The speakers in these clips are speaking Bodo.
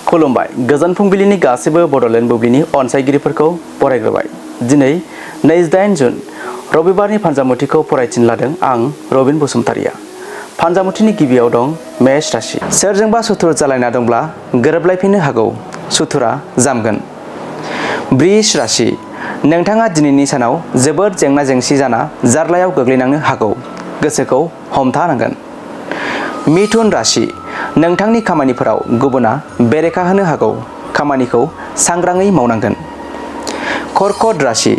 खुलुमबाय गोजोन फुंबिलिनि गासैबो बड'लेण्ड बुब्लिनि अनसायगिरिफोरखौ बरायग्रोबाय। दिनै 28 जुन रबिबारनि फानजामुथिखौ फरायथिनो लादों आं रबिन बसुमतारिया। फानजामुथिनि गिबियाव दं मेष राशि। सोरजोंबा सुथुर जालायना दंब्ला गोरोबलायफिननो हागौ, सुथुरा जामगोन। बृष राशि। नोंथाङा दिनैनि सानाव जोबोद जेंना जेंसि जाना जार्लायाव गोग्लैनांनो हागौ, गोसोखौ हमथानांगोन। मिथुन राशि। नोंथांनि खामानिफोराव गुबुना बेरेखा होनो हागौ, खामानिखौ सांग्राङै मावनांगोन। कर्कट राशि।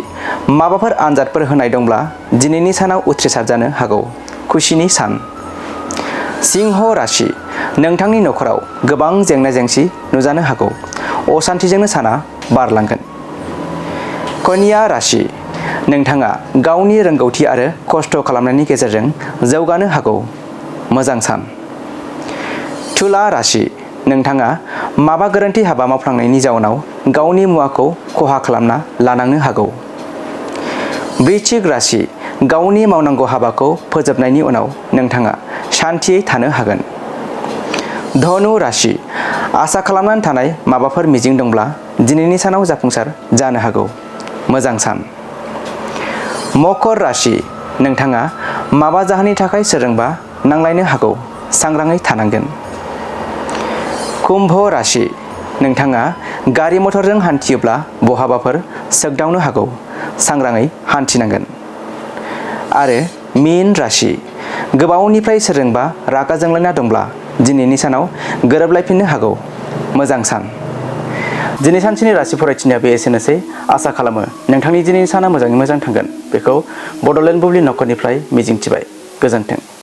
माबाफोर आनजादफोर होनाय दंब्ला दिनैनि सानाव उथ्रिसार जानो हागौ, खुसिनि सान। सिंह राशि। नोंथांनि नखराव गोबां जेंना जेंसि नुजानो हागौ, असान्थिजोंनो साना बारलांगोन। कन्या राशि। नोंथाङा गावनि रोंगौथि आरो खस्थ' खालामनायनि गेजेरजों जौगानो हागौ, मोजां सान। तुला राशि। नोंथाङा माबा गोरोन्थि हाबा मावफ्लांनायनि जाउनाव गावनि मुवाखौ खहा खालामना लानांनो हागौ। वृश्चिक राशि। गावनि मावनांगौ हाबाखौ फोजोबनायनि उनाव नोंथाङा शान्तियै थानो हागोन। धनु राशि। आसा खालामनानै थानाय माबाफोर मिजिं दंब्ला दिनैनि सानाव जाफुंसार जानो हागौ, मोजां सान। मकर राशि। नोंथाङा माबा जाहोननि थाखाय सोरजोंबा नांलायनो हागौ, सांग्राङै थानांगोन। कुम्भ राशि। नोंथाङा गारि मटरजों हान्थियोब्ला बहाबाफोर सोगदावनो हागौ, सांग्राङै हान्थिनांगोन। आरो मीन राशि। गोबावनिफ्राय सोरजोंबा रागा जोंलायना दंब्ला दिनैनि सानाव गोरोबलायफिननो हागौ, मोजां सान। दिनै सानसेनि राशि फरायथिनाया बे एसेनोसै। आसा खालामो नोंथांनि दिनैनि साना मोजाङै मोजां थांगोन, बेखौ बड'लेण्ड बुब्लि नखरनिफ्राय मिजिंथिबाय। गोजोन्थों।